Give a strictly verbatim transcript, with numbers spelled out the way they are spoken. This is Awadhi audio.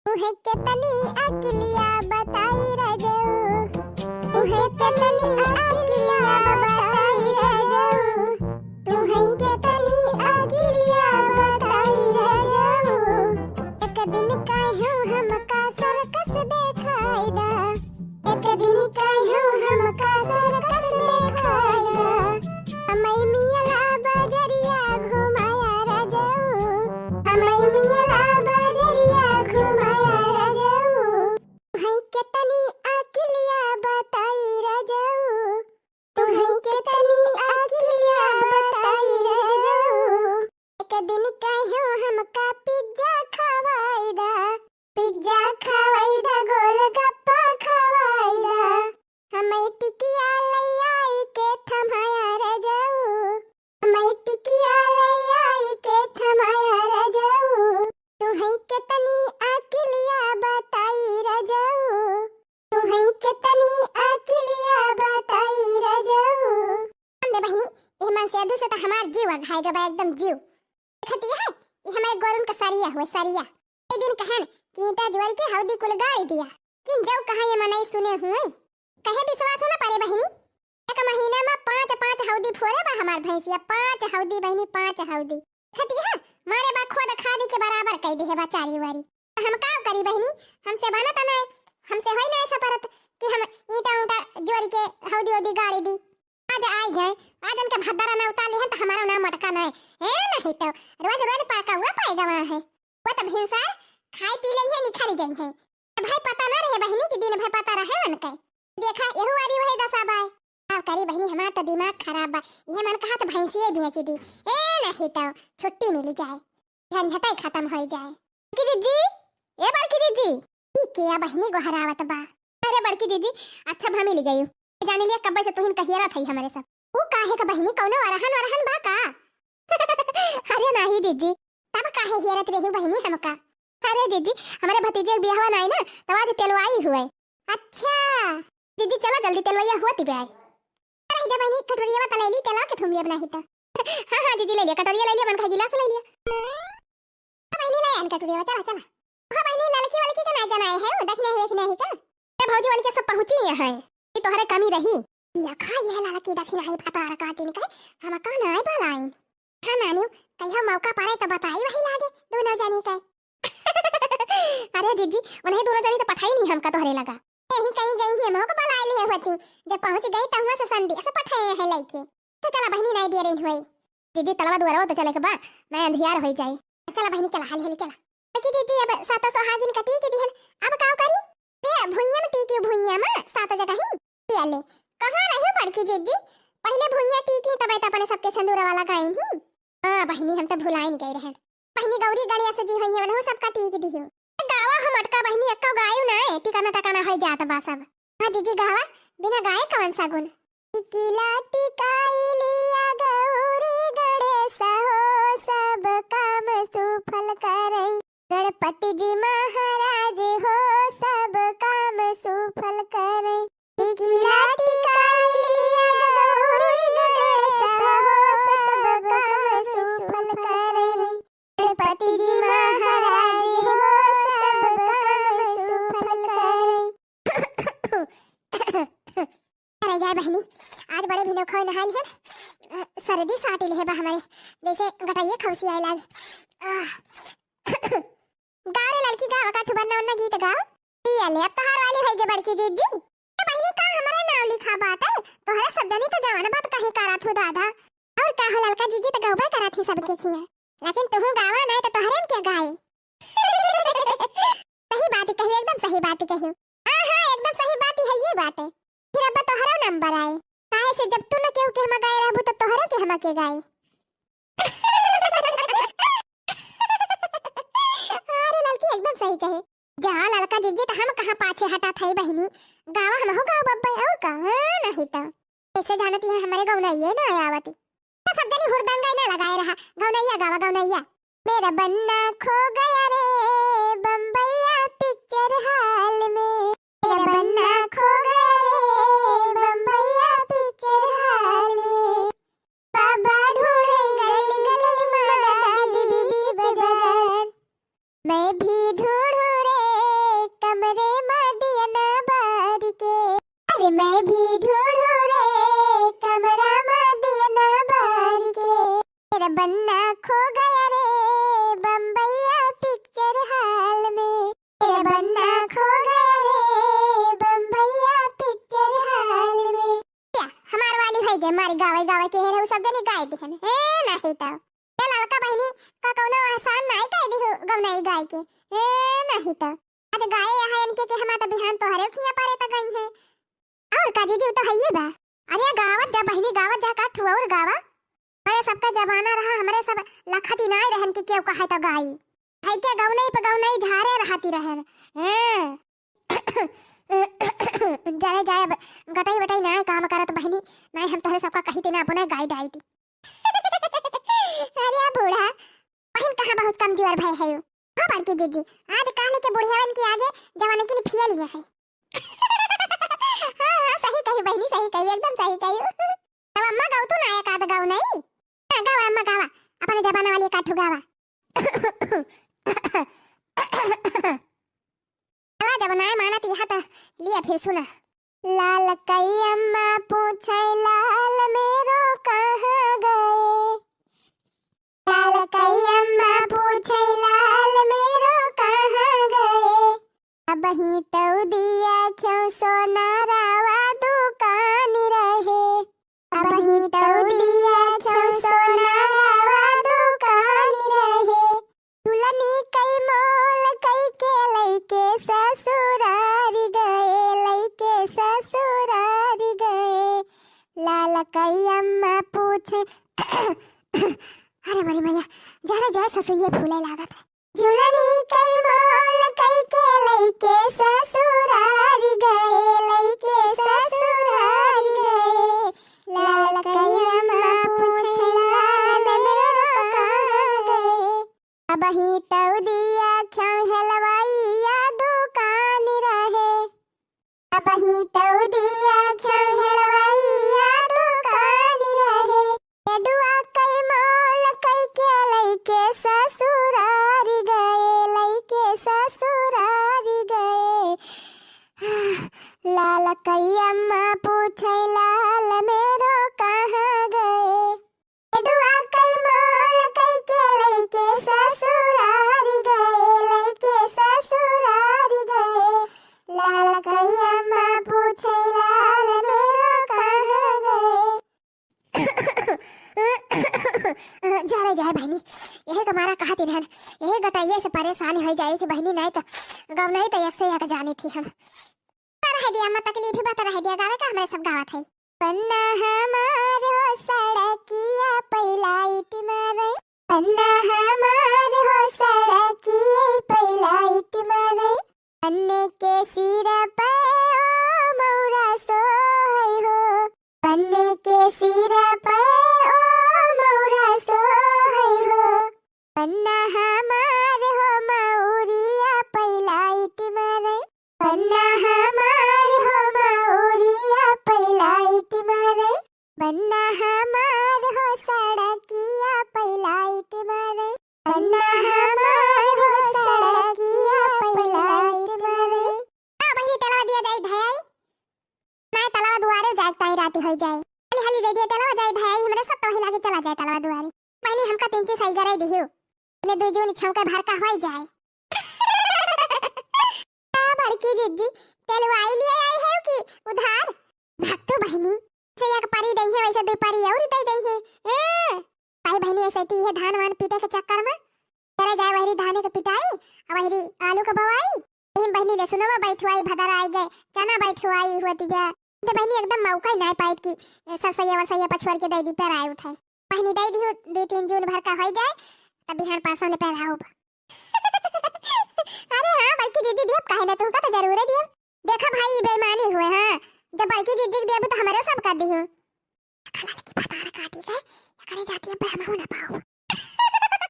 तुहैं केतनी अकिलिया बताई रजऊ, तुहैं केतनी अकिलिया बताई रजऊ, तुहैं केतनी अकिलिया बताई रजऊ। एक दिन कहूँ हमका सर्कस देखाई दा, एक दिन कहूँ हमका सर्कस देखाई दा। हमई मियला बजरिया घुमाया रजऊ, हमई मियला बजरिया घुमाया रजऊ। तुहैं केतनी अकिलिया बताई रजऊ, तुहैं केतनी अकिलिया बताई रजऊ। एक दिन कहूँ हमका पिज्जा खवाई दा, पिज्जा खवाई दा, गोलगप्पा खवाई दा। हमई टिकिया लई आई के थमाया रजऊ, हमई टिकिया लई आई के थमाया रजऊ। तुहैं केतनी अकिलिया बताई रजऊ, तुहैं केतनी अकिलिया बताई रजऊ। हम दे बहिनी, एह मनसेधू से त हमार जीव अघाई गबा, एकदम जीव। देखती है, ई हमरे गोरुन का सरिया हुए, सरिया। एक दिन कहन कि ईंटा जोर के हौदी कुल गाड़ी दिया, किन जौ कहाँ ये मनई सुने हुए। कहे विश्वास न परे बहिनी, एक महीना में पाँच, पाँच हौदी फोरे बा हमार भैंसिया, पाँच हौदी बहिनी, पाँच हौदी। खतिया मारे बा, खोद खादी के बराबर कई दिहे बा चारी वारी। त हम का करी बहिनी, हमसे बनत ना, हमसे होई ना ऐसा परत कि हम ईंटा ऊंटा जोरी के हौदी हौदी गाड़ी दी। आज आई जाए, आज उनके भद्दर ना उतार लिहन त हमारा ना मटका ना। ए नहीं तो रोज रोज पाका हुआ पाएगा वहाँ है। वो तो भिनसार खाई पी ले है, निखरी जाई है। भाई पता ना रहे बहिनी कि दिन भर पता रहे उनके। देखा, एहू वारी वही दशा बाय। का करी बहिनी, हमार तो दिमाग खराब बा। ये मन कहा तो भैंसिए बेच दी। ए नहीं तो छुट्टी मिली जाए, झंझटाई खत्म होई जाए। बड़की जीजी, ए बड़की जीजी। ई के आ बहिनी गोहरावत बा? अरे बड़की जीजी, अच्छा भा मिली गई। जाने लिया कब्बे से तुहिन कहियरत है हमरे सब। ऊ काहे का बहिनी, कौनो अरहन वरहन बा का? अरे नाही जीजी। तब काहे हियरत रही बहिनी हमका? अरे जीजी, हमरे भतीजे के बियाहवा नाई ना, तब आज तेलवाई हुए। अच्छा। जीजी चला जल्दी, तेलवैया हुआ तिबे आई। अरे जा बहिनी, कटोरिया में ले ली, तेला के थूम लिया बनाही तो। हाँ हाँ जीजी ले लिया, कटोरिया ले लिया, मन का गिलास ले लिया। हाँ बहिनी ले आन कटोरिया, चला चला। हाँ बहिनी, ललकी वालकी का नाई जनाए है, वो दखिना है, दखिना है का? ए भौजी वाली के सब पहुँची यहाँ है, ये तोहरे कमी रही। या खा ये ललकी दखिना है, फतार काटिन के, हम का नाई बलाइन। हाँ नानी, कहियो मौका पड़े तो बताई वही लागे दोनों जनी के। अरे जीजी, उन्हें दोनों जनी तो पठाई नहीं हमका तोहरे लगा। यही कहीं गई है, मौका बुला लिए होती, जब पहुँच गई तो वहाँ से संदेश पठाए हैं लइके। तो चला बहिनी, नहीं दे रही हुई। जीजी तलवा दुआरवा तो चले के बा, नहीं अंधियार हो जाए। चला बहिनी चला, हाली हाली चला। देखी जीजी, अब सातो सुहागिन का टीकी दिहन, अब का करी? रे भुइया में टीकी, भुइया में सात जगह ही। ये ले, कहाँ रहे बड़की जीजी? पहले भुइया टीकी, तबे तो अपने सबके सिंदूर वाला गाइन ही। हाँ बहिनी, हम तो भुलाइन गए रहन। बहिनी गौरी गणेश जी होइहैं, उनहु सबका टीक दिहु। गावा हम अटका बहिनी, एक्को गायु ना है, टिकाना टकाना होई जात बा सब। हाँ जीजी गावा, बिना गाए कवन सगुन। टिकिला टिकाई लिया गौरी गणेश हो, सब काम सुफल करई। गणपति जी महाराज हो, सब काम सुफल करई। टिकिला टिकाई लिया गौरी गणेश हो, सब काम सुफल करई। गणपति जी महाराज हो, सब काम सुफल करई। अरे जाए बहिनी, आज बड़े भिनौ खोए नहाई लिहन, अ, सर्दी साटी लिहे बा हमरे, जैसे गटइये खौसी आए लाग। आह। गारे ललकी गावा का ठुबन्ना उन्ना गीत गाओ। ई अले, अब तोहार वाली होई गे बड़की जीजी। ए बहिनी, का हमारा नाव लिखा बाटे? तोहरे सब जनी तो जवान बात कहीं करत हो दादा। और का हो ललका जीजी तो गौबे करत ही सबके खिया। लेकिन तुहू गावा नहीं तो तोहरे में क्या गाए? सही बात ही कही, एकदम सही बात ही कही। हाँ, हाँ, एकदम सही बात ही है ये बात है। फिर अब तोहरा नंबर आए। काहे से जब तू न केहू के हमा गाए रहबू तो तोहरे के हमा के गाए? अरे ललकी एकदम सही कहे। जा ललका जीजी, तो हम कहाँ पाछे हटा था बहिनी, गावा हमहू गाओ बब्बे, और का? हाँ, नहीं तो। ऐसे जानती है हमारे गौनइये ना आवती। तो सब जनी हुरदंगा ना लगाए रहा, गौनइया गावा, गौनइया। मेरा बन्ना खो गया रे बम्बैया पिक्चर हॉल में, मेरा बन्ना खो गया रे बम्बैया पिक्चर हॉल में। बाबा ढूंढे गली गली में, दादा बीच बाजार। मैं भी ढूंढूं रे तमन्ना खो गया रे बम्बैया पिक्चर हॉल में। या, हमार वाली होइ गए, मारी गावे गावे के हेरे, उ सब जने गाए दिहन। ए, नहीं तो। ए, ललका बहिनी का कौनो एहसान नाई कह दिहु गौनाई गाए के। ए, नहीं तो। आज गाए यहाँ इनके के हमा त बिहान तोहरे खिया पारे त गई है। और का जीजी, उ तो हइये बा। अरे गावत जा बहिनी, गावत जा, का ठुआ और गावा। अरे सबका जमाना रहा, हमरे सब लखती नाई रहन कि केहू कहे तो गाई। है के गौनई पे गौनई झारे रहती रहन। हैं। जरे जाए अब, गटई बटई नाई काम करत बहिनी, नाई हम तोहरे सबका कही ती ना अपने गाई डाई ती। अरे बूढ़ा, बहिन कहाँ बहुत कमजोर भय है। हाँ बड़की जीजी, आज काल के बुढ़ियावन के आगे जवान की फिया लिया है। हाँ, हाँ, सही कही बहिनी, सही कही, एकदम सही कही। तब अम्मा गाओ तू ना एक आध गाओ नहीं। हाँ, गावा अम्मा गावा, अपने जमाना वाली एक आध ठो गावा। चला जब नाय मानत यह त लिया फिर सुना। लाल कई अम्मा पूछे लाल मेरो कहाँ गए। लाल कई अम्मा पूछे लाल मेरो कहाँ गए। अबही तौ दिया क्यों सोनारावा दुकान रहे। अबही तौ दिया क्यों सोनारावा दुकान रहे। दुलनी कई मोल कई के लइके ससुरारी गए, लइके ससुरारी गए। लाल कई अम्मा पूछे, अरे मरी मैया, जरा जय ससुइये फूले लागत है। झुलनी कई मोल कई के लइके ससुरारी गए, लइके ससुरारी गए। लाल कई अम्मा पूछे लाल मेरो कहाँ गए। अबही तौ दिया क्यों हेलवैया दुकान रहे। अबही तौ दिया क्यों हेलवैया दुकान रहे। एडुआ कई मोल कई के लइके ससुरारी गए, लइके ससुरारी गए। लाल कई अम्मा पूछे लाल मेरो कहाँ गए। एडुआ कई मोल कई के लइके ससुरारी गए, लइके ससुरारी गए। लाल कई अम्मा पूछे लाल मेरो कहाँ गए। जा रे जा बहिनी, यही का मारा कहती रहन, यही गटैये से परेशान होइ जाई थी बहिनी, नहीं तो गौनई तो एक से एक जानी थी हम। रह दिया, अम्मा तकलीफ ही बा, रह दिया, गावे का हमरे सब गावत है। पन्ना हमार हो सड़किया पे लाइट मारे, पन्ना हमार हो सड़किया पे लाइट मारे। पन्ने के सिरा पे ओ मौरा सोहै हो, पन्ने के सिरा पे ओ मौरा सोहै हो। पन्ना हमार हो मौरिया पे लाइट मारे, पन्ना हमार हो मौरिया पे लाइट मारे, पन्ना हमार हो सड़किया पे लाइट मारे, पन्ना हमार हो सड़किया पे लाइट मारे। आ बहिनी, तेलवा दिया जाई धयाई, ना तेलवा दुआरे जाए ताई राती होइ जाए। हाली हाली दे दिया तेलवा जाई धयाई, हमरे सब तो वही लागे चला जाए तेलवा दुआरे। बहिनी, हमका तीन चीज सही करे दिहियो। इन्हें दो जून छौके भर का होई जाए। आ बड़की जिज्जी, तेलवाई लिए आई है कि उधार? भक्तू बहिनी, से एक परी दई है, वैसे दो परी और दे दई है। ए, भाई बहिनी, ऐसे ती है धान वान पीटे के चक्कर में। करे जाए वहरी धाने के पिटाई, आ वहरी आलू के बोआई। बहिन, बहिनी, ले सुनो, बैठवाई भदर आई गए, चना बैठवाई हुआ तिब्या। तो बहिनी एकदम मौका ही नाय पाइत कि सरसैया वरसैया पछुअर के दे दी, पेराए उठाए। बहिनी दे दी, दो तीन जून भर का होई जाए, तब बिहान परसों ने पेराउब। अरे हाँ, बड़की जिज्जी दियब, काहे ना, तुमका तो जरूरे दियब। देखा भाई, ई बेईमानी हुए, हाँ, जब बड़की जिज्जी के दियब तो हमरो सब कर दिहु। खलाल की भतार काटी के, एकरे जाती अब हमहू ना पाऊ।